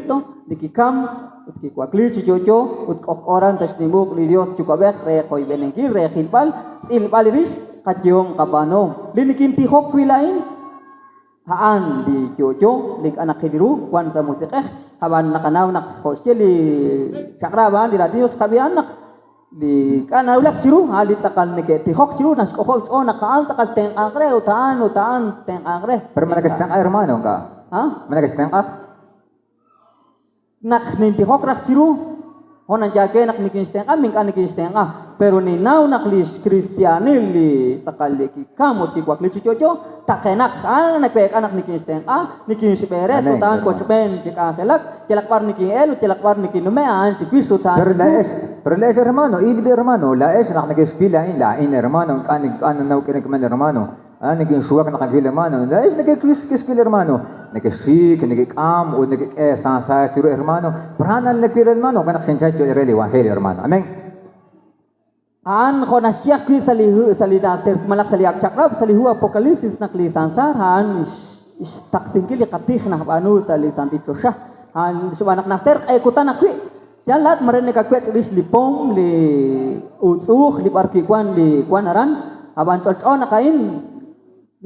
Jesukristo li kikam ut kiwakli chi yo'yo ut k'ojk'o aran sa' xnim uq' li Dios Yuwa'b'ej re qoyb'eninkil, re qilb'al, xtz'ilb'al rix qayehom qab'aanuhom. Li nikintijok wi' laa'in, a'an li yo'yo, li ink'a' naqil ru, wan sa' musiq'ej, a'b'an naqanaw naq jo' xye li chaq'rab' a'an, li raatin Dios xqab'i a'an naq li ink'a' nawulak chiru, a'an li tz'aqal neke'tijok chiru, naxk'ojob' xch'ool naq a'an tz'aqal tenq'anq re ut a'an ut a'an tenq'anq re. Pero ma nakatxtenq'a, hermano, ink'a'? Ah? Ma nakatxtenq'a? Naq nintijok raj chiru, jo' nanyaake naq nikinxtenq'a, ink'a' nikinxtenq'a. Pero ninnaw naq lix kristiaanil li tz'aqal li kikam ut kiwakli chi yo'yo, taqenaq. A'an naweek'a naq nikinxtenq'a, nikinxb'eres Amén, ut a'an hermano. wochb'een chi k'anjelak, yalaq b'ar nikin'el ut yalaq b'ar nikinnume', a'an chiwix ut a'an Pero chiwu. laa'ex, pero laa'ex hermano, ilbi hermano, laa'ex naq nekexwil laa'in, laa'in hermano, ink'a' ink'a' nannaw k'e hermano. Ah, neke'xuwak naq nawil hermano. Laa'ex nekexwil hermano. Nekexxik, nekek'am ut nekek'e sansa chiru hermano. Pero a'an nawil hermano, jo'kan naq xinchal cho'q re li evangelio hermano. Amén. A'an jo' naxye ajwi' sa' li hu, sa' li Najter malaj sa' li Ak' Chaq'rab', sa' li hu Apocalipsis naq li sansaar a'an xtaqsinkil li qatij najb'aanu sa' li santil choxa. A'an xb'aan naq najter q'e kutan ajwi' yal laa'at mare nakawech' rix li pom, li utz'uuj, li b'ar wi' wan li wan aran, ab'an ch'olch'o naq a'in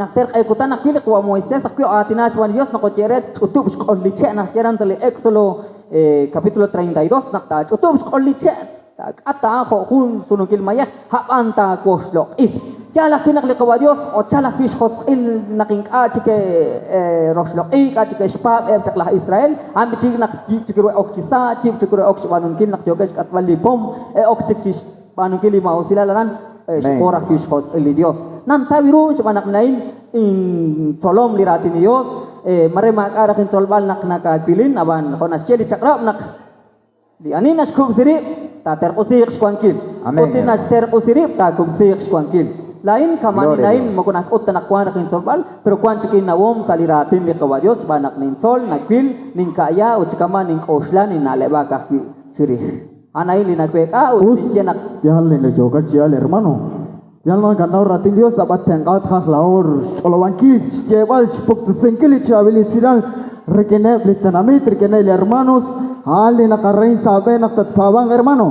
najter q'e kutan ajwi' li qawa' Moisés ajwi' aatinaa xb'aan li Dios naq oye re ch'utub' xq'ol li che' naxye aran sa' li Éxodo capítulo 32 naq taach'utub' xq'ol li che' taak'at a'an jo' jun sununkil mayej, a'b'an taawoxloq'i. Yaal ajwi' naq li qawa' Dios ochal ajwi' xjosq'il naq ink'a' chik roxloq'i, ink'a' chik xpaab' eb' chaq laj Israel, a'an chik naq yiib' chik ru ok chi sa', yiib' chik ru ok xb'aanunkil naq yookeb' xk'atb'al li pom, ok chik chi xb'aanunkil li maa'usilal aran, xb'oor ajwi' xjosq'il li Dios. Nantaw ru xb'aan naq laa'in intzolom li raatin li Dios, mare maak'a' raj intzolb'al naq nakaawilin, ab'an jo' naxye li chaq'rab' naq Li ani naxkub'si rib', taaterq'usiiq xwankil, Amén, ut li hermano. naxterq'usi rib', taakub'siiq xwankil. Laa'in kama'anin Gloria a a'in Dios. moko nak'ut ta naq wank raj intzolb'al, pero wank chik innawom sa' li raatin li Qaawa' Dios xb'aan naq nintzol, nawil, ninka'ya ut chi kama' nink'oxla, ninna'leb'ak ajwi' chirix. A'an a'in li naweek'a ut Us, ninye naq yaal li yookat chi yaal, hermano. Yaal naq nakanaw raatin Dios, ab'an tenq'aat jaj laa'o xch'olob'ankil, xyeeb'al, xpuktesinkil li chaab'il esilal rik'ineb' li tenamit, rik'ineb' li hermanos. A'an li naqarein sa' aab'een naq tatpaab'anq, hermano.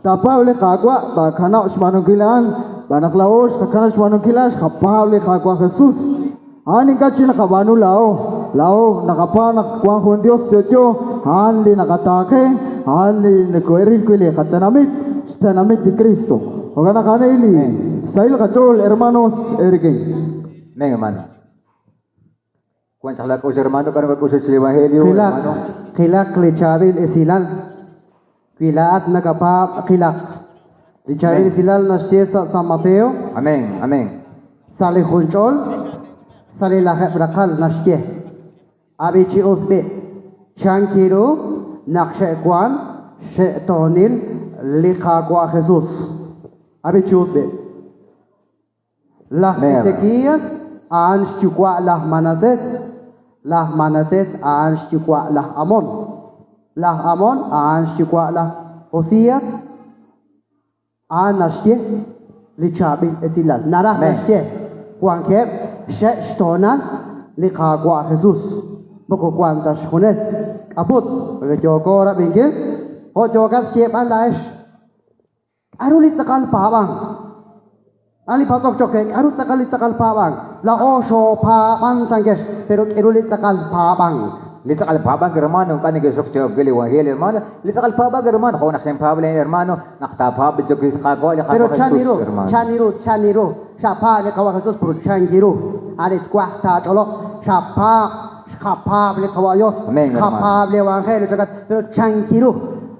Taapaab' li Qaawa', taakanab' xb'aanunkil a'an, xb'aan naq laa'o xqakanab' xb'aanunkil a'an, xqapaab' li Qaawa' Jesus. A'an ink'a' chik naqab'aanu laa'o. Laa'o naqapaab' naq wank jun Dios yo'yo, a'an li naqataaqe, a'an li noko'eril wi' li qatenamit, xtenamit li Kristo. Jo'kan naq a'an a'in li xsahil qach'ool, hermanos, eerik'in. Amén, hermano. Wank chaq laak'ux, hermano, k'aru nakak'ux chi evangelio, Qilaq, hermano? qilaq li chaab'il esilal. Wi laa'at nakapaab', qilaq. Li chaab'il Amén. esilal naxye sa' San Mateo, Amén, amén. sa' li jun ch'ol, sa' li lajeeb' raqal naxye, Ab'i chi us b'i', chan kiru naq xe'wan xe'toonil li Qaawa' Jesus. Ab'i chi us b'i'. Laj Amén. Ezequías a'an xyuwa' laj Manasés, laj Manasés a'an xyuwa' laj Amón, laj Amón a'an xyuwa' laj Josías, a'an naxye li chaab'il esilal. Naraj Amén. naxye wankeb' xe'xtoonal li Qaawa' Jesus, moko wank ta xjunes. K'aput, re yooko rab'inkil, jo' yookat xyeeb'al laa'ex. K'aru li tz'aqal paab'ank? A'an li patz'ok cho'q qe, k'aru tz'aqal li tz'aqal paab'ank? Laa'o xoopaab'ank chankex, pero k'aru li tz'aqal paab'ank? Li tz'aqal paab'ank, hermano, ink'a' neke'xok chi ok li evangelio, hermano. Li tz'aqal paab'ank, hermano, jo' naq xinpaab' laa'in, hermano, naq taapaab' li Qaawa' li Pero Qaawa' chan Jesús, ru, hermano. chan ru, chan ru, xapaab' li Qaawa' Jesús, pero chan ru, ani twaj taach'olob', xapaab', xqapaab' li Qaawa' Dios, Amén, hermano. xqapaab' li evangelio, chakat, pero chan ru.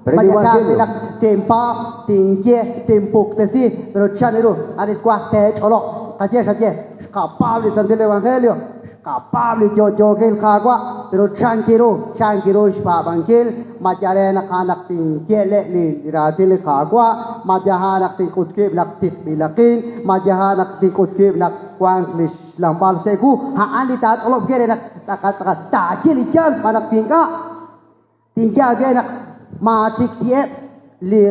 Pero li Vaya evangelio. naq tinpaab', tinye, tinpuktesi, pero chan ru, ani twaj teech'olob', qaye, xaye, xqapaab' li santil evangelio, xqapaab' li yo'yookil Qaawa', pero chan ru, chan ru xpaab'ankil, ma yal re naq a'an naq tinye le' li raatin li Qaawa', ma yal a'an naq tink'ut wib' naq tiqb'ilaqin, ma yal a'an naq tink'ut wib' naq wanq li xlamb'al sa' wu, a'an li taach'olob' ke re naq tz'aqal tz'aqal taaye li yaal xb'aan naq wi ink'a' tinye aawe naq maatikti'eb' li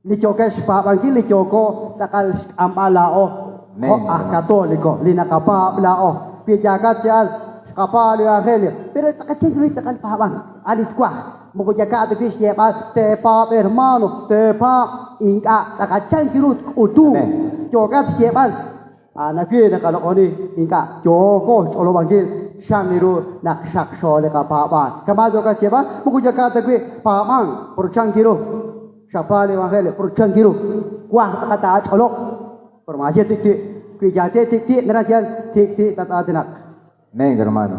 li yookeb' xpaab'ankil li yooko tz'aqal xk'amb'al laa'o Amén, jo' aj hermano. Katoliko li naqapaab' laa'o. Wi yaakat chi al. Xqapaab' li evangelio. Pero tz'aqal chan ru li tz'aqal paab'ank? A' li twaj. Moko yaka' ta wi' xyeeb'al, Teepaab' hermano, teepaab'. Ink'a', tz'aqal chan ru tk'utunq. Yookat xyeeb'al, A'an ajwi' naqaloq'oni. Ink'a', yooko xch'olob'ankil chan ru naq xaqxo li qapaab'aal. Kama' yookat xyeeb'al, moko yaka' ta wi' paab'ank, pero chan ru xapaab' li evangelio, pero chan ru twaj tz'aqal taach'olob'. Pero maaye tik'ti'. Wi yaaye tik'ti' naraj yal tik'ti' tat-aatinaq. Amén, hermano.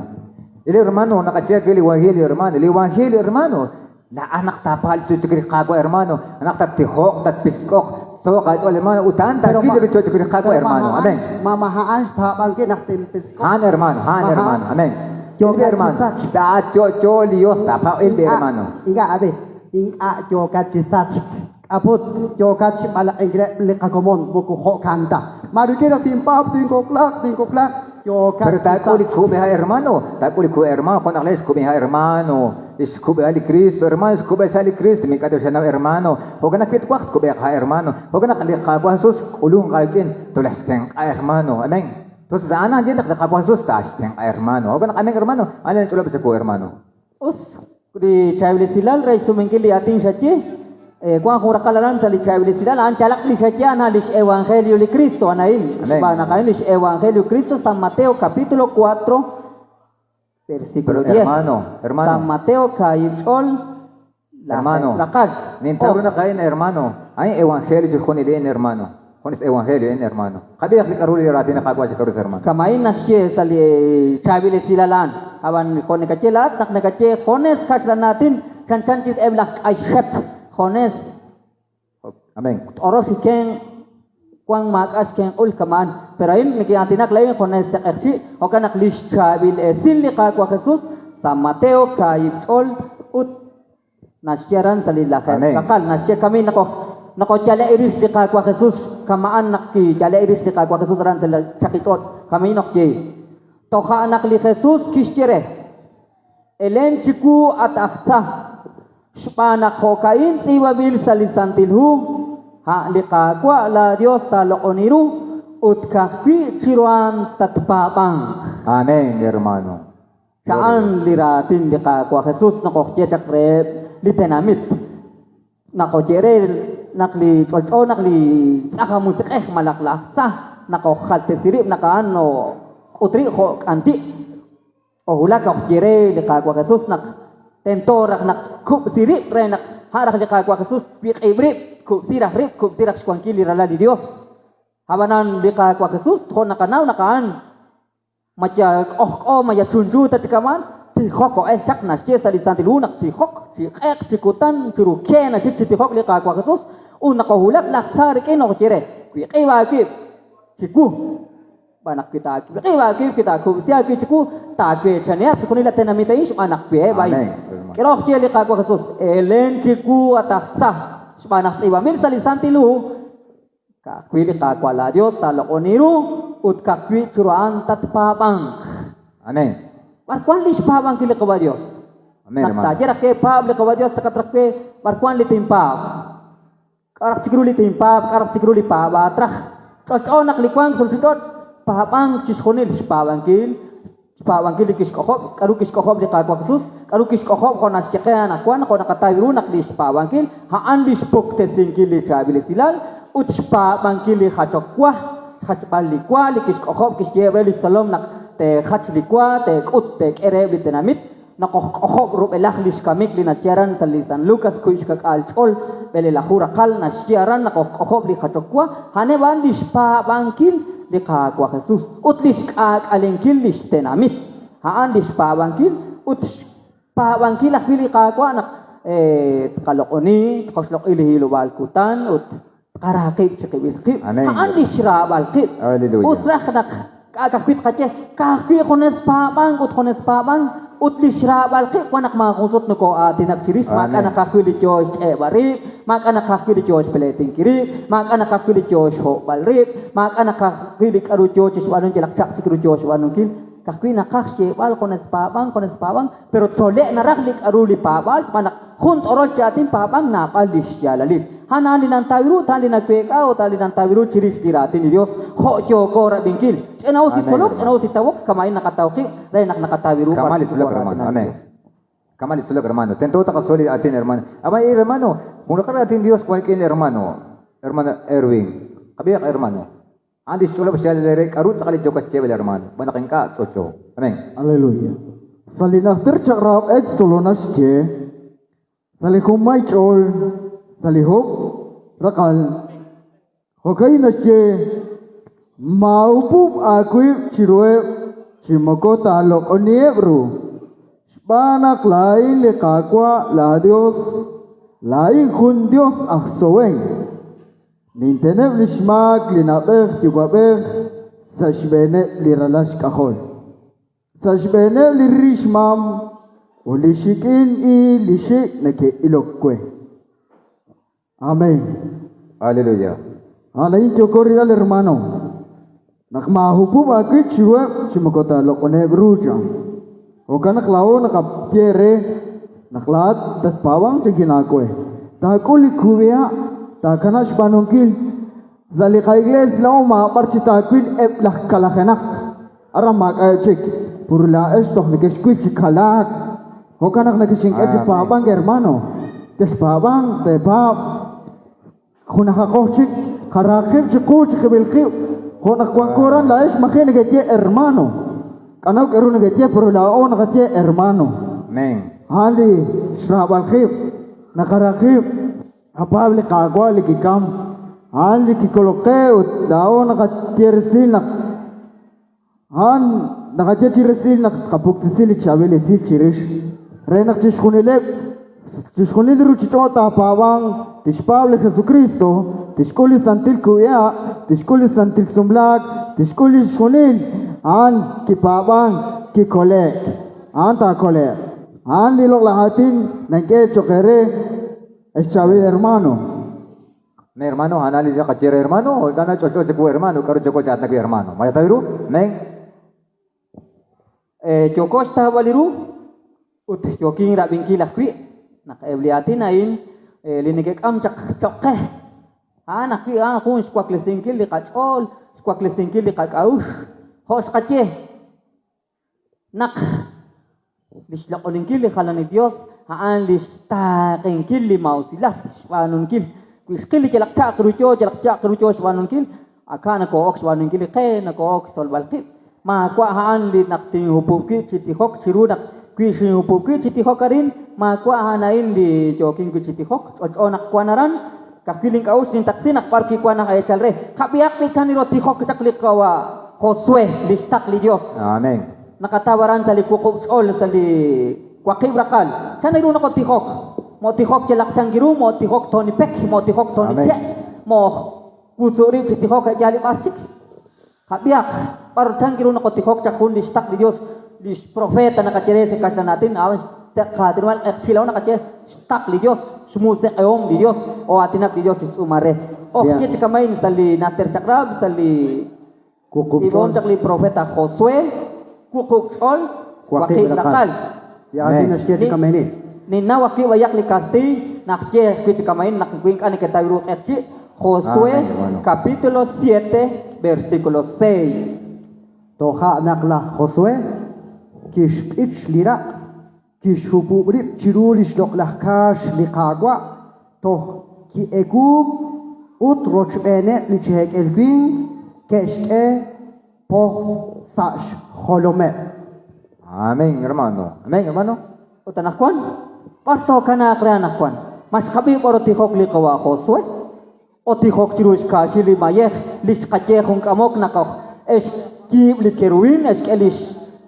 El hermano, naqaye wi' li evangelio, hermano. Li evangelio, hermano, laa'at naq taapaal chi li Qaawa', hermano, naq tattijoq, tatpisk'oq, tooq aach'ool, hermano, ut a'an taawil li chi li Qaawa', hermano. Amén. Ma ma a'an xpaab'ankil naq tinpisk'oq. A'an, hermano, a'an, hermano. Amén. Yookat hermano. chi sachk. Laa'at yo'yo li Dios, taapaab' el hermano. Ink'a', a ver, ink'a' yookat chi sachk. K'a'ut yookat xb'alaq'inkileb' li qakomon moko jo'kan ta. Ma rik'in naq tinpaab' tink'ojlaaq, tink'ojlaaq, yookat Pero chi taak'ul li sachk. kub'iha, hermano. Taak'ul li kub'iha, hermano. Jo' naq le xkub'iha, hermano. Lix kub'iha li Cristo, hermano. Xkub'e sa' li Cristo. Mink'a' toxanaw, hermano. Jo'kan naq twaj tkub'eeq ha', hermano. Jo'kan naq li Qaawa' Jesus k'ulunq aawik'in, tolaxtenq'a, hermano. Amén. Entonces, a'an naxye naq li Qaawa' Jesus taaxtenq'a, hermano. Jo'kan naq amén, hermano. A'an nach'olob' chawu, hermano. Us li chaab'il esilal re xsumenkil li aatin xaye, wank jun raqal aran sa' li chaab'il esilal, a'an chalaq li xaye a'an lix evangelio li Cristo, a'an Amén. xb'aan naq a'in lix evangelio Cristo, San Mateo capítulo 4, versículo Pero, 10. hermano, hermano. San Mateo kaahib' ch'ol Hermano. raqal. Nintaw naq a'in, hermano. A'in evangelio chixjunil, hermano. Jun is evangelio, hermano. Qab'ihaq li k'aru li raatin li Qaawa' chi k'aru, hermano. Kama'in naxye sa' li chaab'il esilal a'an. Ab'an jo' nakaye laa'at naq nakaye jones kaxlan aatin chanchan chis eb' laj k'ayxep jones Amén. t'orol xikeen wank maak'a' xkeenq'ul kama'an. Pero a'in neke'aatinak la'in jones seq'eqchi' jo'kan naq lix chaab'il esil li Qaawa' Jesus San Mateo kaahib' ch'ol ut naxye aran sa' li lajeeb' Amén. raqal naxye kami naqo naqoyale' rix li Qaawa' Jesus kama'an naq kiyale' rix li Qaawa' Jesus aran sa' li chaqich'och' kami naq ye toja' naq li Jesus kixye re Elen chiwu at aj tza xb'aan naq jo'ka'in tz'iib'anb'il sa' li Santil Hu a' li Qaawa' laa Dios taaloq'oni ru ut ka'ajwi' chiruhan tatpaab'anq. Amén, hermano. A'an li raatin li Qaawa' Jesus naqoxye chaq reheb' li tenamit. Naqoxye re naq li ch'olch'o naq li tz'aj aj musiq'ej malaj laj tza naqojaltesi rib' naq a'an k'ut rib' jo' k'anti'. Ojulak oxye re li Qaawa' Jesus naq tento raj naq kub'si rib' re naq a' raj li Qaawa' Jesus wiq'ib' rib', kub'si raj rib', kub'si raj xwankil li Ralal li Dios. Ab'anan li Qaawa' Jesus jo' naqanaw naq a'an maya k'ojk'o maya chunchu ta chikaman tijok o'el chaq naxye sa' li Santil Hu naq tijok chi q'eq chi kutan chiru ke naxik chi tijok li Qaawa' Jesus ut naq ojulak laj tza rik'in oxye re wiq'ib' aawib' chiwu xb'aan naq wi taawiq'ib' aawib' wi taakub'si aawib' chiwu taaweechanihaq chixjunil la tenamit a'in xb'aan naq weheb' a'in. Amén, hermano. K'erox ye li Qaawa' Jesus elen chiwu at aj tza xb'aan naq tz'iib'anb'il sa' li Santil Hu ka'ajwi' li Qaawa' laa Dios taaloq'oni ru ut ka'ajwi' chiru a'an tatpaab'anq. Amén. B'ar wan li xpaab'ankil li Qaawa' Dios? Amén, Naq hermano. taaye raj ke paab' li Qaawa' Dios taqat raj ke b'ar wan li tinpaab'. K'a' raj chik ru li tinpaab', k'a' raj chik ru li paab'aat raj. Ch'olch'o naq li wank sa' ruuchich'och' paab'ank chixjunil xpaab'ankil, xpaab'ankil li kixk'ojob', k'aru kixk'ojob' li Qaawa' Jesus, k'aru kixk'ojob' jo' naxye qe anaqwan, jo' naqataw ru naq li xpaab'ankil, a'an li xpuktesinkil li chaab'il esilal ut xpaab'ankil li jachok wa, xjachb'al li wa, li kixk'ojob' kixye re li xtzolom naq teejach li wa, teek'ut, teek'e reheb' li tenamit, naq ojk'ojob' rub'elaj li xkamik li naxye aran sa' li San Lucas kuy xkak'aal ch'ol b'elelaju raqal naxye aran naq ojk'ojob' li jachok wa, a'aneb' a'an li xpaab'ankil li Qaawa' Jesus ut li xk'aak'alenkil li xtenamit. A'an li xpaab'ankil ut xpaab'ankil ajwi' li Qaawa' naq tqaloq'oni, tqoxloq'i li hilob'aal kutan ut tqara qib' chiqib'il qib'. Amén. A'an li xraab'al qib'. Aleluya. Us raj naq k'a' ka'ajwi' tqaye ka'ajwi' junes paab'ank ut junes paab'ank ut li xraab'al qib' wan naq maajun sut nokoo'aatinak chirix, maak'a' Amén. naq ajwi' li yoo xch'eeb'al rib', maak'a' naq ajwi' li yoo xpleetinkil rib', maak'a' naq ajwi' li yoo xhob'al rib', maak'a' naq ajwi' li k'aru yoo chixb'aanunkil yalaq chaq' chik ru yoo xb'aanunkil. Ka'ajwi' naqaj xyeeb'al junes paab'ank, junes paab'ank, pero tzole' naraj li k'aru li paab'aal xb'aan naq jun t'orol chi aatin paab'ank naab'al li xyaalalil. A'an a'an li nantaw ru, ut a'an li naweek'a, ut a'an li nantaw ru chirix li raatin li Dios, jo' yooko rab'inkil. Ch'ina'us li Amén, tzolok, hermano. ch'ina'us li tawok, kama'in naqataw qib' re naq naqataw ru b'ar Kama' li wan tzolok, hermano. raatinal li Amén. Dios. Kama' li tzolok, hermano. Tento taqatzol li aatin, hermano. Ab'an, hermano, jun raqal raatin Dios wan rik'in hermano. Hermano Erwin. Qab'ihaq, hermano. A'an tixch'olob' xyaalal eere k'a'ru tz'aqal li yookat xyeeb'al, hermano. Xb'aan naq ink'a' ch'olch'o. Amén. Aleluya. Sa' li Najter Chaq'rab' Éxodo naxye, sa' li junmay ch'ol, sa' li hub' raqal, jo'ka'in naxye, Maahupub' aawib' chiruheb' chi moko taaloq'oniheb' ru, xb'aan naq laa'in li Qaawa' laaYos, laa'in jun Yos aj sowen. Ninteneb' li xmaak li na'b'ej yuwa'b'ej sa' xb'eeneb' li ralal xk'ajol, sa' xb'eeneb' li ri xmam ut li xik'in il li xik' neke'ilok we. Amén. Aleluya. A'an a'in yooko rilb'al, hermano, naq maahupub' aawib' chiruheb' chi moko taaloq'oneb' ru, chan. Jo'kan naq laa'o naqaye re naq laa'at tatpaab'anq chankin aawe. Taak'ul li kub'iha', taakanab' xb'aanunkil. Sa' li qaiglees laa'o maab'ar chi taawil eb' laj kalajenaq. Aran maak'a'eb' chik, pur laa'ex toj nekexwil chi kalaak. Jo'kan naq nekexink'e chi Amén. paab'ank, hermano. Texpaab'anq, teepaab'. Junajaqo chik, qaraaq qib' chiqu chiqib'il qib'. Jo' naq wanko aran laa'ex maji' nekeye hermano. K'anaw k'aru nekeye, pero laa'o naqaye hermano. Amén. A'an li xraab'al qib', naqara qib'. Qapaab' li Qaawa' li kikam, a'an li kikolok qe ut laa'o naqaye resil naq a'an naqaye chi resil naq tqapuktesi li chaab'il esil chirix re naq chixjunileb' chixjunil li ruuchich'och' taapaab'anq, tixpaab' li Jesukristo, tixk'ul li santil kub'iha', tixk'ul li santil sumlaak, tixk'ul li xjunil. A'an kipaab'ank, kikole'k. A'an taakole'q. A'an li loq'laj aatin nank'e cho'q eere, ex chaab'il hermano. Amén, hermano. A'an li naqaye re, hermano. Ink'a' nach'olch'o chiwu, hermano. K'aru yooko chi aatinak wi', hermano. Ma yataw ru? Amén. Yooko xtawb'al li ru ut yookin rab'inkil ajwi' naq eb' li aatin a'in li neke'k'am chaq choq' qe, a'an ajwi' a'an jun xwaklesinkil li qach'ool, xwaklesinkil li qak'a'uxl, jo' xqaye naq li xloq'oninkil li jalanil Dios a'an li xtaaqenkil li maa'usilal, xb'aanunkil. Wi xqil li yalaq cha'q ru yoo, yalaq cha'q ru yoo xb'aanunkil, aka' nokoo'ok xb'aanunkil li qe, nokoo'ok xtzolb'al qib'. Maawa' a'an li naq tinhupub' wib' chi tijok chiru naq wi xinhupub' wib' chi tijok arin, maawa' a'an a'in li yookin wi' chi tijok, ch'olch'o naq wan aran, ka'ajwi' link'a'uxl nintaqsi naq b'ar wi' wan aj eechal re. Qab'ihaq b'i' chan ru tijok chaq li qawa' Josué, li xtaql li Yos. Amén. Naqataw aran sa' li wuqub' ch'ol sa' li waqib' raqal. Chan ru nokotijok? Mootijok yalaq chan ru, mootijok toni pek, mootijok toni Amén. che', moowusu' rib' chi tijok a' yaal li b'ar chik. Qab'ihaq b'ar chan ru nokotijok chaq jun li xtaql li Dios, li xprofeta naqaye re sa' kaxlan aatin, a'an xteqaatinub'aal q'eqchi' naqaye xtaql li Dios, xmusiq'ehom li Dios, o aatinak li Dios chi xtz'uumal re. Oj Bien. ye chi kamayn sa' li Najter Chaq'rab', sa' li Wuqub' Ib'on ch'ol. chaq li profeta Josué, wuqub' ch'ol, Waqib' waqib' raqal. raqal. Li aatin Amén. naxye chi kama'ini. Ninnaw ajwi' b'ayaq li kastiiy naq ye ajwi' chi kama'in naq wi ink'a' neketaw ru q'eqchi'. Josué, Amén, hermano. capítulo 7, versículo 6. Toja' naq laj Josué kixq'ich li raq', kixhupub' rib' chiru li xloq'laj kaax li Qaawa' toj ki'ewuuk ut rochb'eeneb' li cheek'el winq ke'xk'e pojtz' sa' xjolomeb'. Amén, hermano. Amén, hermano. Ut anaqwan, b'ar tookanaaq re anaqwan? Ma xqab'i b'ar otijok li qawa' Josué? Otijok chiru xkaaxil li mayej, li xqaye jun k'amok naq oj ex kiib' li kerubín, exk'e li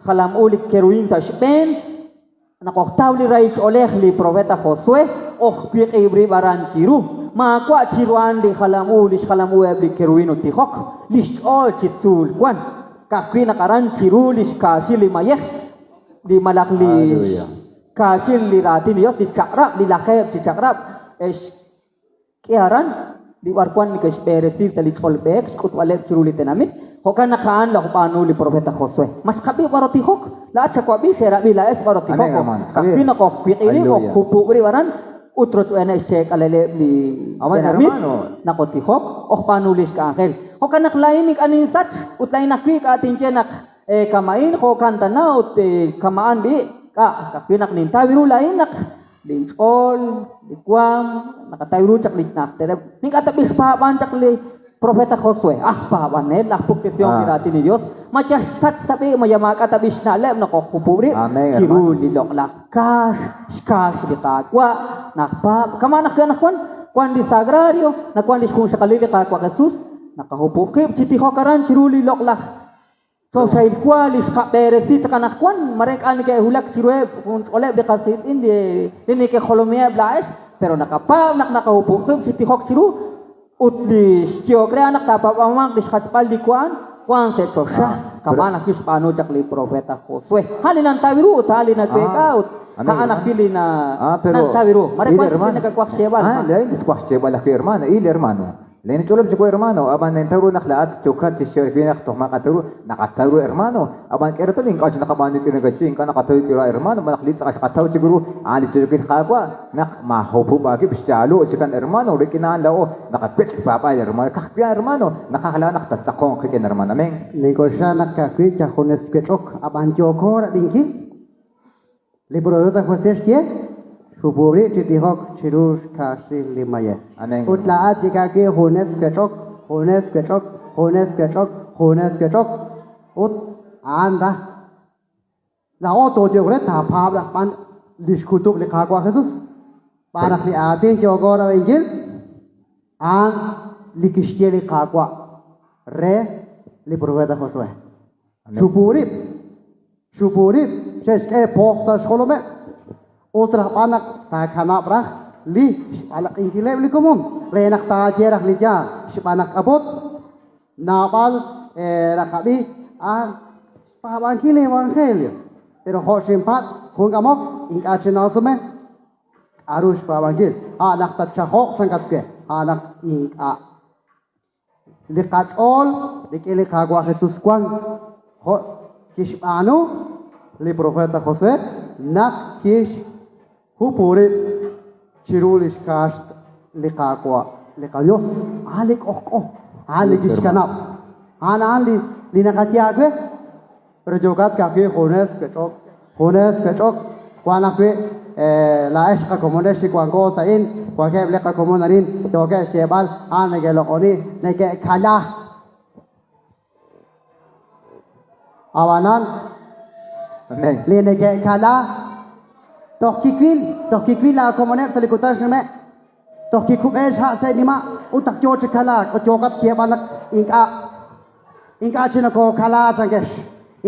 xjalam u li kerubín sa' xb'een, naq ojtaw li rahil ch'oolej li profeta Josué, oj wiq'ib' rib' aran chiru. Maawa' chiru a'an li jalam u, li xjalam u eb' li kerubín ut tijok, li xch'ool chi tzuul wan. Ka'ajwi' naq aran chiru li xkaaxil li mayej, li malaj li Aleluya. xkaaxil li raatin li Dios, li chaq'rab', li lajeeb' chi chaq'rab', ex k'e aran li b'arwan neke'xb'eresi sa' li ch'ol b'eek xk'utb'aleb' chiru li tenamit. Jo'kan naq a'an laj b'aanu li profeta Josué. Ma xqab'i b'ar otijok? Laa'at xawab'i, xe'rab'i laa'ex b'ar otijok. Amén, hermano. Ka'ajwi' naq oj wiq'ib' rib', oj Aleluya. hupub' rib' aran. ut rochb'eeneb' xcheek'aleleb' li Ab'an, tenamit hermano. naqotijok ojb'aanu lix k'anjel. Jo'kan naq laa'in ink'a' ninsach ut laa'in ajwi' ink'a' tinye naq kama'in jo'kan tana ut kama'an b'i' k'a' ka'ajwi' naq nintaw ru laa'in naq linch'ool, li waam, naqataw ru chaq li najtereb'. Ink'a' tab'i' xpaab'an chaq li profeta Josué, aj paab'anel, aj puktesihom li raatin li Dios, ma yal xsach tab'i', ma yal maak'a' tab'i' xna'leb' naq ojupub' rib' Amén, chiru hermano. li loq'laj kaax, xkaax li Qaawa', najpaab'. Kama' naq anaqwan wan li sagrario, nawan li xjunxaqalil li Qaawa' Jesus, naqajupub' qib' chi tijok aran chiru li loq'laj choxahil wa li xqab'eresi chaq anaqwan, mare ink'a' neke'wulak chiruheb' jun ch'oleb' li qas qiitz'in li li nekejolomiheb' laa'ex, pero naqapaab' naq naqahupub' qib' chi tijok chiru ut li xyehok re a'an naq taapaab'amanq li xjachb'al li wa a'an wank sa' choxa, kama'an ajwi' xb'aanu chaq li profeet aj Josué. A'an li nantaw ru ut a'an li naweek'a ut Amén, a'an hermano. ajwi' li na Ah, pero nantaw ru. Mare il wank chik li hermano. nakawaj xyeeb'al. Ah, laa'in twaj xyeeb'al ajwi' hermano, il hermano. Laa'in ch'olob' chiwu hermano, ab'an nintaw ru naq laa'at yookat chi xyeeb'al naq toj maak'a' taw ru, naqataw ru hermano, ab'an k'e reetal ink'a' chik naqab'aanu rik'in nakatxye, ink'a' naqataw rik'in ru hermano, xb'aan naq li tz'aqal xqataw chik ru a'an li yo'yookil Qaawa', naq maahupub' aawib' xyaalo' chikan hermano, rik'in a'an laa'o naqawech' xpaab'aal hermano, ka'ajwi' a'an hermano, naqaj laa'o naq tattz'aqonq qik'in hermano, amén. Nink'oxla naq ka'ajwi' yal junes wech'ok, ab'an yooko rab'inkil. Li profeta José xye, Xhupub' rib' chi tijok chiru xkaaxil li mayej. Amén. Ut laa'at chik aawe junes wech'ok, junes wech'ok, junes wech'ok, junes wech'ok. Ut a'an raj. Laa'o tooyeeq re taapaab' raj b'an lix kutub' li Qaawa' Jesus. Xb'aan naq li aatin yooko rab'inkil, a'an li kixye li Qaawa' re li profeta Josué. Amén. Xupu rib', xupu rib', xe'xk'e poj sa' xjolomeb'. Us raj b'an naq taakanab' raj li xb'alaq'inkileb' li komon re naq taaye raj li yaal, xb'aan naq k'apot naab'al raqab'i a xpaab'ankil li evangelio. Pero jo' xinpatz' jun k'amok ink'a' chinaasume k'a'ru xpaab'ankil, a' naq tatchajo'q chankat we, a' naq ink'a'. Li qach'ool rik'in li Qaawa' Jesus wank jo' kixb'aanu li profeet aj Jose naq kixhupu rib' chiru lix kaaxt li Qaawa' li qaDios. A'an li k'ojk'o, a'an li kixkanab', a'an a'an li li naqaye aawe. Pero yookat ka'ajwi' junes wech'ok, junes wech'ok. Wank ajwi' laa'ex qakomonex li wanko sa'in, wankeb' li qakomon arin yookeb' xyeeb'al a'an neke'loq'oni, neke'kala. Ab'anan, Amén. li neke'kala, toj kiwil, toj kiwil laakomoneb' sa' li kutan xnume', toj kikub'e xha' sa' nima' ut naq yoo chi kalaak ut yookat xyeeb'al naq ink'a' ink'a' chik nokookala chankex,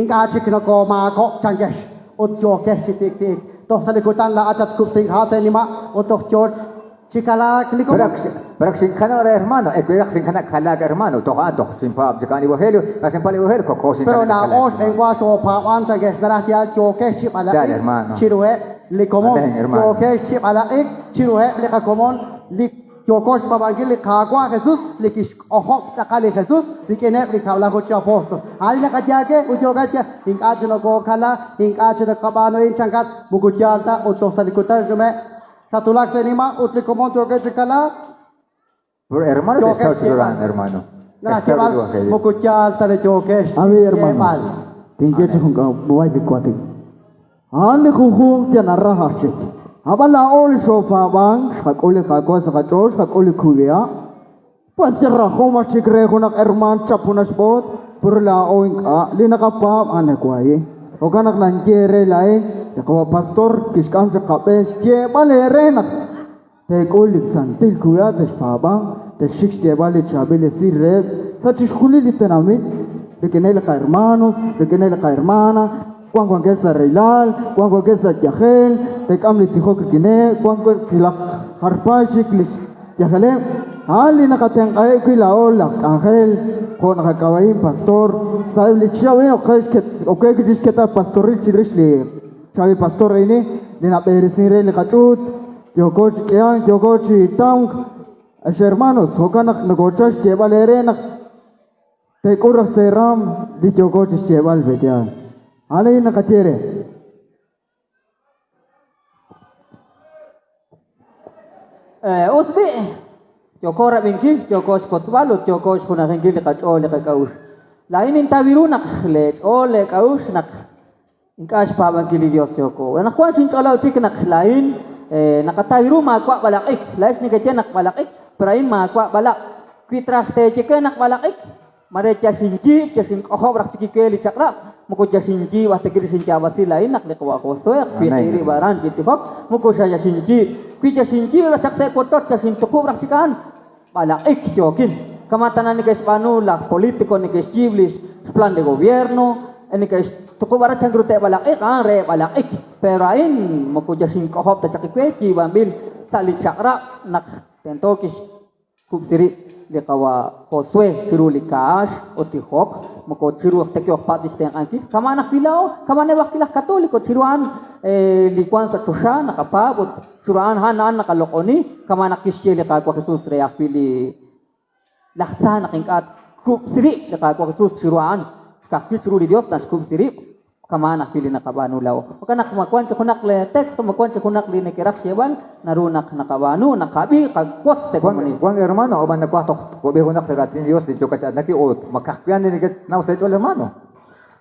ink'a' chik nokoomaakob'k chankex ut yookex chi tik'ti'ik. Toj sa' li kutan laa'at xatkub'sink ha' sa' nima' ut toj yoo chi kalaak li Pero komon. pero xinkanab' re hermano, eweraq xinkanab' kalaak hermano, toj a'an toj xinpaab' chik a'an li evangelio, naq xinpaab' li evangelio koko Pero xinkanab' laa'o kalaak. xb'eenwa xoopaab'an chankex, naraj yaal yookex chi Yaal, b'alaq'ik hermano. chiruheb' li komon, Amén, hermano. yookex chi b'alaq'ik chiruheb' li qakomon li yooko xpaab'ankil li Qaawa' Jesus li kixk'ojob' tz'aqal li Jesus rik'ineb' li kab'laju chi apóstol. A'an li naqaye aawe ut yookat chi ink'a' chi nokookala, ink'a' chi naqab'aanu a'in chankat, moko yaal ta ut toj sa' li kutan xnume' xatwulak sa' nima' ut li komon yookeb' chi kalaak. Pero hermano, Yookex xtaw chiru xyeeb'al. a'an, hermano. Naraj Xtaw xyeeb'al li evangelio. moko yaal ta li yookex Abi, hermano. xyeeb'al. Tinye chi junk'ab'ay li waatin. A'an li junjunq yal naraj aj chik. Ab'an laa'o li xoopaab'ank, xqak'ul li Qaawa' sa' qach'ool, xqak'ul li kub'iha'. Pas yal rajom aj chik re junaq hermaan chap junaq xb'oot, pero laa'o ink'a' li naqapaab' a'an li waayi. Jo'kan naq nanye re laa'in, li qawa' pastor kixk'am chaq qab'e xyeeb'al eere naq teek'ul li santil kub'iha' texpaab'anq, texxik xyeeb'al li chaab'il esil reheb' sa' chixjunil li tenamit, rik'ineb' li qahermanos, rik'ineb' li qahermana, wank wankeb' sa' rahilal, wank wankeb' sa' yajel, teek'am li tijok rik'ineb', wank qilaq jar paay chik li xyajeleb'. A'an li naqatenq'aheb' wi' laa'o laj k'anjel, jo' naqak'ab'a'in pastor, sa'eb' li chihab' a'in ok qe chi xketb'al pastoril chirix li chaab'il pastor a'in li nab'eresin re li qach'uut, yooko chi k'ihank, yooko chi tamk. Ex hermanos, jo'kan naq nokoochal xyeeb'al eere naq teek'ul raj sa' eeraam li yooko chi xyeeb'al pe'yaal. A'an a'in naqaye re. Us b'i', yooko rab'inkil, yooko xkotzb'al ut yooko xjunajinkil li qach'ool li qak'a'uxl. Laa'in nintaw ru naq leech'ool leek'a'uxl naq ink'a' xpaab'ankil li Dios yooko. Anaqwan xinch'olob' chik naq laa'in naqataw ru maawa' b'alaq'ik. Laa'ex nekeye naq b'alaq'ik, pero a'in maawa' b'alaq'. Wi traj teeye we naq b'alaq'ik, mare yal xinyiib', yal xink'ojob' raj chik we li chaq'rab', moko yal xinyiib' aj ta li xinyaab'asi laa'in naq li qawa' Josué wi rib' aran chi tijok, moko xa yal xinyiib'. Wi yal xinyiib' raj chaq sa' wochoch, yal xintuqub' raj chik a'an, b'alaq'ik yookin. Kama' tana neke'xb'aanu laj politico, neke'xyiib' li xplan de gobierno, neke'xtuqub' aran chan ru te'b'alaq'iq, a'an re b'alaq'ik. Pero a'in moko yal xink'ojob' ta chaq we, yiib'anb'il sa' li chaq'rab' naq tento kixkub'si rib' li qawa' Josué chiru li kaax ut tijok, moko chiru aj ta ki'ojpatz' li xtenq'ankil. Kama' naq laa'o, kama' neb' ajwi' laj Katoliko chiru a'an li wank sa' choxa naqapaab' ut chiru a'an a'an a'an naqaloq'oni, kama' naq kixye li Qaawa' Jesus re ajwi' li laj tza naq ink'a' tkub'si rib' li Qaawa' Jesus chiru a'an, ka'ajwi' chiru li Dios naxkub'si rib', kama'an ajwi' li naqab'aanu laa'o. Jo'kan naq ma wank chi junaq li texto, ma wank chi junaq li nekeraj xyeeb'al, naru naq naqab'aanu, naqab'i, qawotz sa' komonil. Wan hermano, ab'an nawaj toj wab'i junaq li raatin Dios li yookat chi aatinak ut ma ka'ajwi' a'an li neke'naw sa' eech'ool hermano.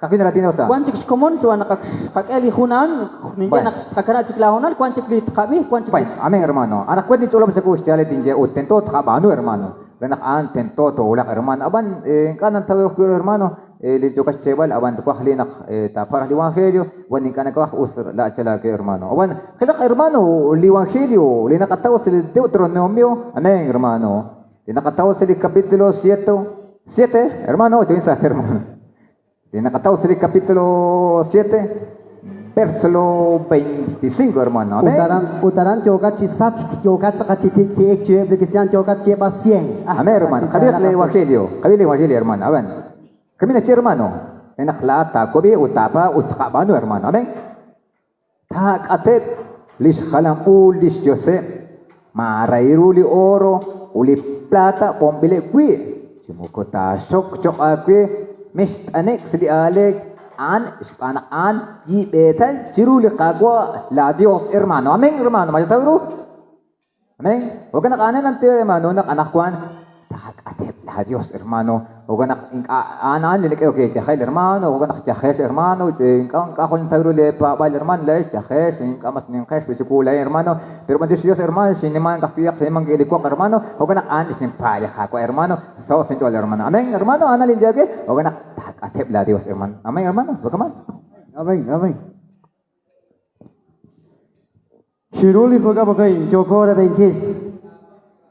Ka'ajwi' li raatin Dios a'an. Wank chik xkomon xb'aan naq ak xqak'e li jun a'an, ninye naq tqakanab' chik laahoonal, wank chik li tqab'i, wank chik li. Amén hermano. Anaqwan ninch'olob' chawu xyaal li tinye ut tento tqab'aanu hermano. Re naq a'an tento toowulaq hermano. Ab'an ink'a' nantaw ru hermano li yookat xyeeb'al, ab'an twaj li naq taapara li evangelio, wan ink'a' nawaj us laa'at yal aawe hermano. Ab'an qilaq hermano li evangelio li naqataw sa' li Deuteronomio, amén hermano. Li naqataw sa' li capítulo 7, hermano, 8 hermano. Li naqataw sa' li capítulo 7, verso 25, hermano. Amén. Ut aran, ut aran yookat chi sachk, yookat tz'aqal chi tik'ti'ik chiruheb' li kristiaan, yookat xyeeb'al 100. Amén, hermano. Qab'ihaq li evangelio. Qab'i li evangelio, hermano. Amén. Kamina chi, hermano. Re naq laa'at taawab'i ut taapa ut tqab'aanu, hermano. Amén. Taak'ateb' li xjalam u li xyoseb', maaray ru li oro ut li plata b'onb'ileb' wi', chi moko taaxok cho'q aawe mext'ane'k sa' li aaleek a'an xb'aan naq a'an yiib'eetal chiru li Qaawa' laaYos, hermano. Amén, hermano. Ma xataw ru? Amén. Jo'kan naq a'an nanti, hermano, naq anaqwan taak'ateb' laaYos, hermano. Jo'kan naq ink'a' a'an a'an li nak'ehok eechajel, hermano. Jo'kan naq yajex, hermano. Ink'a' ink'a' jun taw ru leepaab'aal, hermano. Laa'ex yajex, ink'a' mas ninqex chiwu laa'in, hermano. Pero b'antiox Dios, hermano, xinnimank ajwi' xinnimank li woq, hermano. Jo'kan naq a'an li xinpaab' li Qaawa', hermano. Saho' sa' inch'ool, hermano. Amén, hermano. A'an li inyawe. Jo'kan naq taak'ateb' laaYos, hermano. Amén, hermano. Jo'kan. Amén, amén. Chiru li jokab' a'in yooko rab'inkil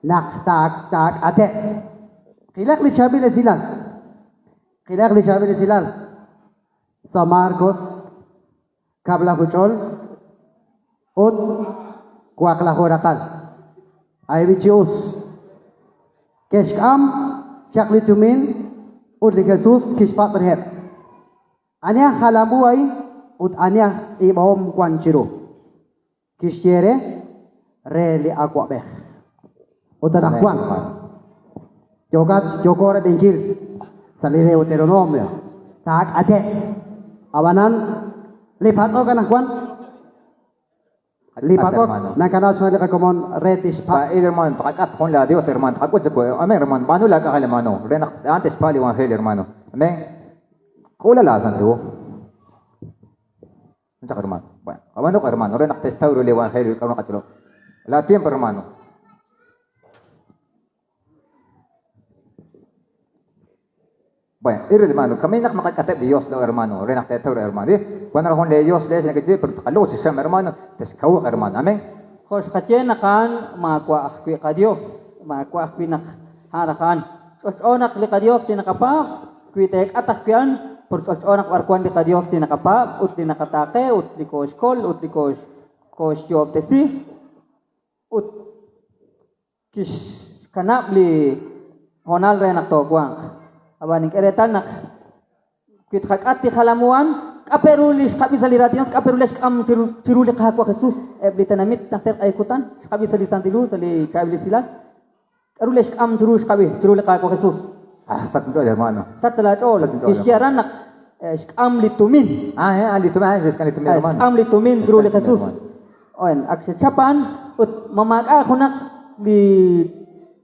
naq taak'ate'q. Qilaq li chaab'il esilal. Qilaq li chaab'il esilal. Sa' Marcos, kab'laju ch'ol ut waqlaju raqal. A'in chi us. Ke'xk'am chaq li tumin ut li Jesus kixpatz' reheb', Ani aj jalam u a'in ut ani aj tz'iib'ahom wank chiru? Kixye re, Re li awab'ej. Ut anaqwan yookat yooko rab'inkil sa' li Deuteronomio, taak'ate'q. Ab'anan li patz'ok anaqwan, li patz'ok nakanaw xb'aan li qakomon re tixpatz'. Sa'il, hermano, tqak'at jun la Dios, hermano, tqak'ut chawu. Amén, hermano. B'aanu laak'anjel, hermano. Re naq a'an tixpa' li evangelio, hermano. Amén. K'uula laasantil hu. Chaq, hermano. Bueno, qab'aanuq, hermano, re naq te'xtaw ru li evangelio k'aru naqach'olob'. La tiempo, hermano. Bueno, ir hermano, kami naq maqak'ateb' li Dios lo hermano, re naq te'taw ru hermano. Wan raj jun le Dios leex nekexye, pero tqaluq chi xam hermano, texkawuq hermano. Amén. Jo' xqaye naq a'an maawa' ajwi' qaDios, maawa' ajwi' naq a'an raj a'an. Ch'olch'o naq li qaDios li naqapaab', wi teek'at ajwi' a'an, por ch'olch'o naq b'ar wank li qaDios li naqapaab' ut li naqataaqe ut li kooxkol ut li kooxyoob'tesi ut kixkanab' li hoonal re naq toowanq. Ab'an nink'e reetal naq wi tqak'at li jalam u a'an, k'a' pe' ru li xqab'i sa' li raatin, k'a' pe' ru li xk'am chiru li Qaawa' Jesus eb' li tenamit najter q'e kutan, xqab'i sa' li Santil Hu, sa' li Chaab'il Esilal. K'aru li xk'am chiru xqab'i chiru li Qaawa' Jesus? Ah, sach inch'ool, hermano. Sach laach'ool. Kixye aran naq xk'am li tumin. Ah, li tumin, xk'am li tumin, hermano. Xk'am li tumin chiru li Jesus. Oen, ak xechap a'an ut ma maak'a' junaq li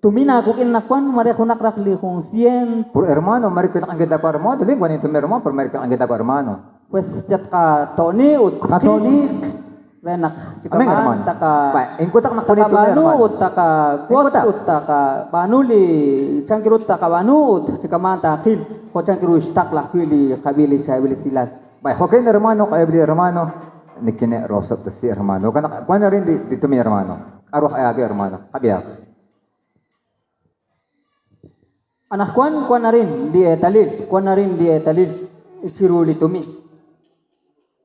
tumin aawik'in anaqwan, mare junaq raj li jun sient. Por hermano, mare wi naqanketa kwa hermano, lin wan intumin hermano, por mare wi naqanketa kwa hermano. Pues yatqato'ni ut Qato'niik. re naq Amén, chikamaan hermano. taqa Va, inkutaq naq wan intumin taqab'aanu hermano. ut taqawotz Inkutak. ut taqab'aanu li chan ru taqab'aanu ut chikamaan taqil jo' chan ru xtaql ajwi' li qab'i li chaab'il esilal. Va, jo'kan hermano, qaebli hermano, nikine rosab si hermano. Kana wan rin di di tumin hermano. K'aru ayage hermano. Qabiaq. Anaqwan wan arin li eetalil, wan arin li eetalil chiru li tumin.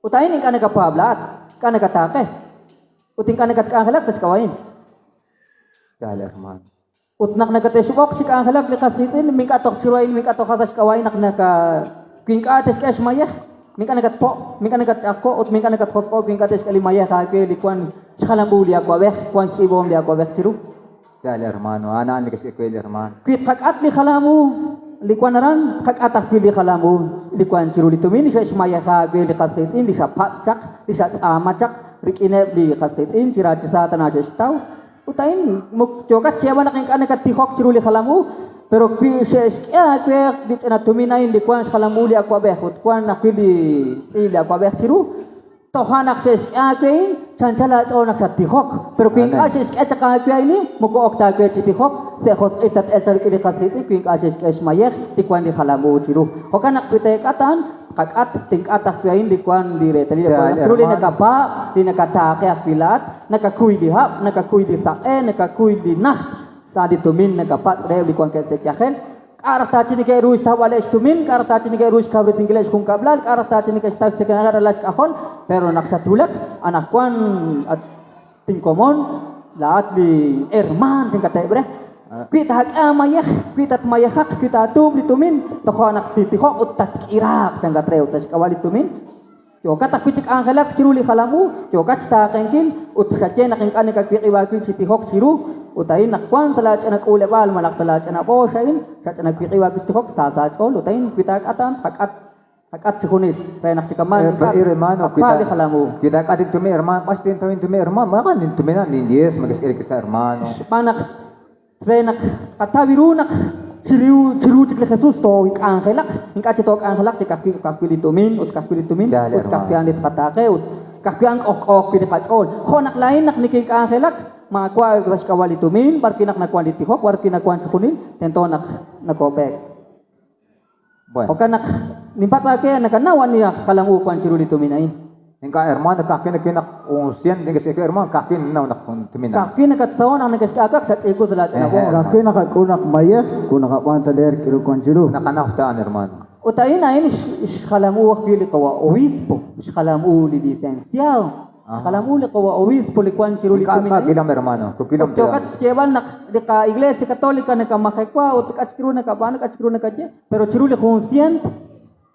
Ut a'in ink'a' nakapaab' laa'at, ink'a' nakataaqe, ut ink'a' nakatk'anjelak sa' xk'ab'a'in. Dale hermano. Ut naq nakate'xb'oq chi k'anjelak li qas qiitz'in, mink'a' toj chiru a'in, mink'a' toj sa' xk'ab'a'in naq naka wi ink'a' te'xk'e xmayej, mink'a' nakatpo', mink'a' nakatch'ajko' ut mink'a' nakatjosq'o' wi ink'a' te'xk'e li mayej aawe li wan xjalam u li awa'b'ej, wan xtz'iib'ahom li awa'b'ej chiru. Dale hermano. Ana nikex'ekwel hermano. Wi tqak'at li jalam u li wan aran, tqak'at ajwi' li jalam u li wan chiru li tumin, li xe'xmayeja aawe li qas qiitz'in, li xapatz' chaq, li xatz'aama chaq rik'ineb' li qas qiitz'in chi raachisa tana xe'xtaw. Ut a'in mok yookat xyeeb'al naq ink'a' nakattijok chiru li jalam u, pero wi xe'xk'e aawe li ch'ina tumin a'in li wan xjalam u li awa'b'ej ut wan ajwi' li tz'iib' li awa'b'ej chiru, toja' naq xe'xk'e aawe a'in, chanchal aach'ool naq xattijok. Pero wi ink'a' Amén. xe'xk'e chaq aawe a'in, moko ok ta aawe chi tijok, se'josq'il tat-el sa' rik'in li qas qiitz'in wi ink'a' xe'xk'e xmayej li wan li jalam u chiru. Jo'kan naq wi teek'at a'an, qak'at tink'at ajwi' a'in li wan li reetalil Dale, awa'b'ej chiru li hermano. nakapaab', li nakataaqe ajwi' laa'at, nakakuy li hab', nakakuy li saq'e, nakakuy li najt, sa' li tumin nakapatz' reheb' li wankeb' sa' yajel. K'a' raj taachi neke'ru xtawb'aleb' xtumin, k'a' raj taachi neke'ru xkawresinkileb' xjunkab'lal, k'a' raj taachi neke'xtaw xtikanajeb' ralal xk'ajol, pero naq xatwulak, anaqwan at tinkomon, laa'at li hermaan tinkate'b re. Wi taak'e aamayej, wi tatmayejaq, wi taatuub' li tumin, toja' naq titijoq ut tatk'iraaq chankat re ut sa' xk'ab'a' li tumin. Yookat ajwi' chi k'anjelak chiru li jalam u, yookat xtaaqenkil ut xaye naq ink'a' nakawiq'ib' aawib' chi tijok chiru, ut a'in naq wan sa' laach'ina k'uuleb'aal malaj sa' laach'ina b'oox a'in, xach'ina wiq'ib' aawib' chi tijok sa' saach'ool ut a'in wi taak'at a'an tqak'at qak'at chi junil re naq chikamaan Pero ink'a' hermano, tqapaab' li jalam u. Cuida k'at intumin hermano, b'ax tintaw intumin hermano, maqa intumin nin diez makexk'e kisa hermano. Xb'aan naq re naq qataw ru naq chiru chiru chik li Jesús took'anjelaq, ink'a' chi took'anjelaq chi ka'ajwi' ka'ajwi' li tumin ut ka'ajwi' li tumin Dale, ut ka'ajwi' hermano. a'an li tqataaqe ut ka'ajwi' a'an k'ojk'ook wi' li qach'ool. Jo' naq laa'in naq nikink'anjelak, maawa' sa' xk'ab'a' li tumin, b'ar wi' naq nawan li tijok, b'ar wi' nawan chi junil, tento naq nakob'eek. Bueno. Jo'kan naq ninpatz' aawe nakanaw ani aj jalam u wan chiru li tumin a'in. Ink'a' hermano, ka'ajwi' naq un cien nikex'ekwel hermano, ka'ajwi' ninaw naq jun tumin. Ka'ajwi' nakatsaho' naq nakexk'aakaq xatz'iiku sa' laach'ina Eh, eh. b'ool. Ka'ajwi' naqak'ul naq mayej, ku naqab'aan ta leer k'iru wan chiru. Naqanaw ta'an hermano. Ut a'in a'in xjalam u ajwi' li qawa obispo, xjalam u li licenciado, Aha. xjalam u li qawa obispo li wan chiru li Ink'a' tumin k'a' a'in. kilam hermano, kukilam Ut yookat xyeeb'al naq li qa iglesia católica nakamajekwa ut k'a' chiru nakab'aanu, k'a' chiru nakaye, pero chiru li jun cient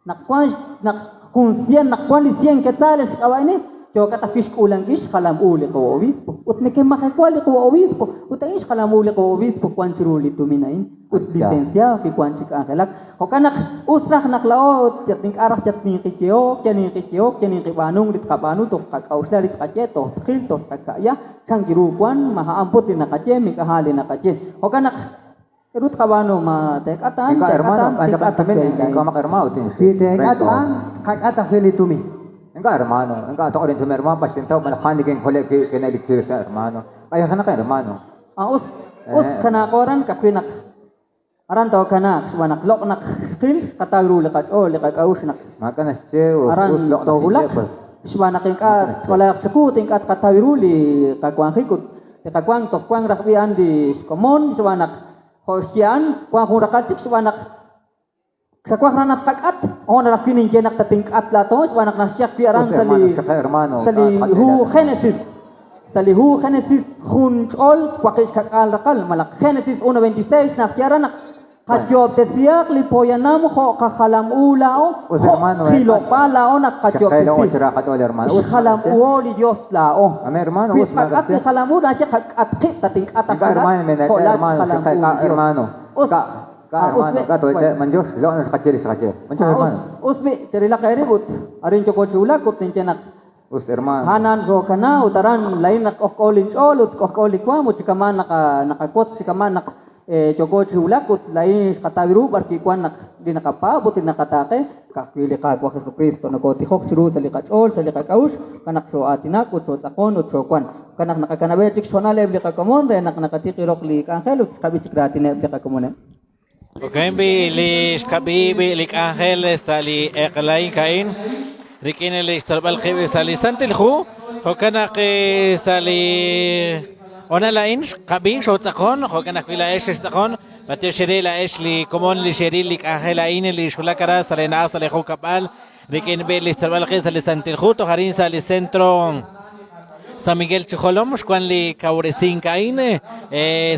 naq wan naq jun cien naq wan li cien quetzales xk'ab'a'ini, yookat ajwi' xk'uulankil xjalam u li qawa obispo. Ut nekemajekwa li qawa obispo, ut a'in xjalam u li qawa obispo wan chiru li tumin a'in, ut Ya. licenciado ki wan chi k'anjelak. Jo'kan naq us raj naq laa'o ink'a' raj yatninqiyeok, yaninqiyeok, yaninqib'aanunk li tqab'aanu toj qak'a'uxla li tqaye, toj tqil, toj tqaka'ya, chan ru wan, ma a'an put li naqaye, mik'a a'an li naqaye. Jo'kan naq k'aru tqab'aanu ma teek'at a'an, Ink'a' teek'at hermano, a'an, anchaq tink'at tumin, ajwi' a'in. ink'a' maq hermano tin. Wi teek'at a'an, qak'at ajwi' li tumin. Ink'a' hermano, ink'a' toq rin tumin hermano, b'ax tintaw man xan nikinkole' ki kinali sa hermano. Ay xanaq hermano. Ah, us us Eh. kanaaqo aran ka'ajwi' naq aran tookanaaq xb'aan naq loq' naq xqil qataw ru li qach'ool, li qak'a'uxl naq Maka naxche us aran loq' naq toowulaq xinche, pues. xb'aan naq ink'a' tq'olaaq chiqu ut ink'a' tqataw ru li qawanjik ut li qawank toj wank raj b'i' a'an li xkomon xb'aan naq jo' xye a'an wan jun raqal chik xb'aan naq xawaj raj naq tqak'at, on raj wi' ninye naq tatink'at laatoon xb'aan naq naxye ajwi' aran Us sa' hermano, li xaqa hermano, sa' li k'a' hu tqak'ela. Génesis, sa' li hu Génesis jun ch'ol waqib' xkak'aal raqal malaj Génesis 1:26 naxye aran naq qayoob'tesihaq li poyanam jo' qajalam u laa'o, Us jo' hermano, eh, qilob'aal laa'o naq Xaqelo qayoob'tesi. chiraqat'ol hermano. Us Xjalam uo li Dios laa'o. Amén hermano, Wi us tqak'at li jalam u naxye qak'at qib' tatink'at Ink'a' ajwi' hermano, me jo' laat hermano, xjalam xaqa u k'a' li Dios. hermano. Us K'a k'a ah, us hermano, bi' k'a' to'e bueno. manjox, loq' naq xqache li xqache. Manjox Ah, hermano. us us bi' cherilaq eerib' ut arin yoko chi wulak ut ninye naq Us, hermano. A'an xookana ut aran laa'in naq k'ojk'o linch'ool ut k'ojk'o li waam ut chi kama'an naqawotz chi kama'an naq yooko chi wulak ut laa'in xqataw ru b'ar wi' wan naq li naqapaab' ut li naqataaqe ka'ajwi' li Qaawa' Jesukristo nokootijok chiru sa' li qach'ool sa' li qak'a'uxl jo'kan naq xoo'aatinak ut xootz'aqon ut xoowan jo'kan naq naqakanab'eb' chik xhoonal eb' li qakomon re naq naqatiq roq li k'anjel ut xqab'i chik raatineb' li qakomoneb'. Jo'kan b'i' li xkab'i b'i' li k'anjel sa' li eq'laink a'in rik'in li xtzolb'al qib' sa' li Santil Hu. Jo'kan naq sa' li hoonal a'in xqab'i xootz'aqon, jo'kan ajwi' laa'ex xextz'aqon. B'antiox eere laa'ex li komon li xeril li k'anjel a'in li xwulak aran sa' lee na'aj sa' lee junkab'al rik'in b'i' li xtzolb'al qib' sa' li Santil Hu toj arin sa' li centro San Miguel chi Jolom xwan li kawresink a'in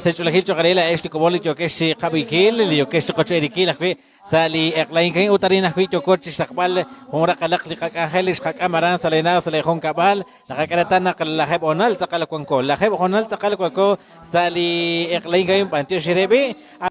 sa' ch'oolejil cho'q re laa'ex li komon li yookex chi qab'inkil li yookex chi qoch'erikil ajwi' sa' li eq'laink a'in ut arin ajwi' yooko chi xraqb'al jun raqalaq li qak'anjel li xqak'am aran sa' lee sa' lee junkab'al naqak'e reetal naq lajeeb' hoonal tz'aqal wanko lajeeb' hoonal tz'aqal wanko sa' li eq'laink a'in b'antiox eere b'i'.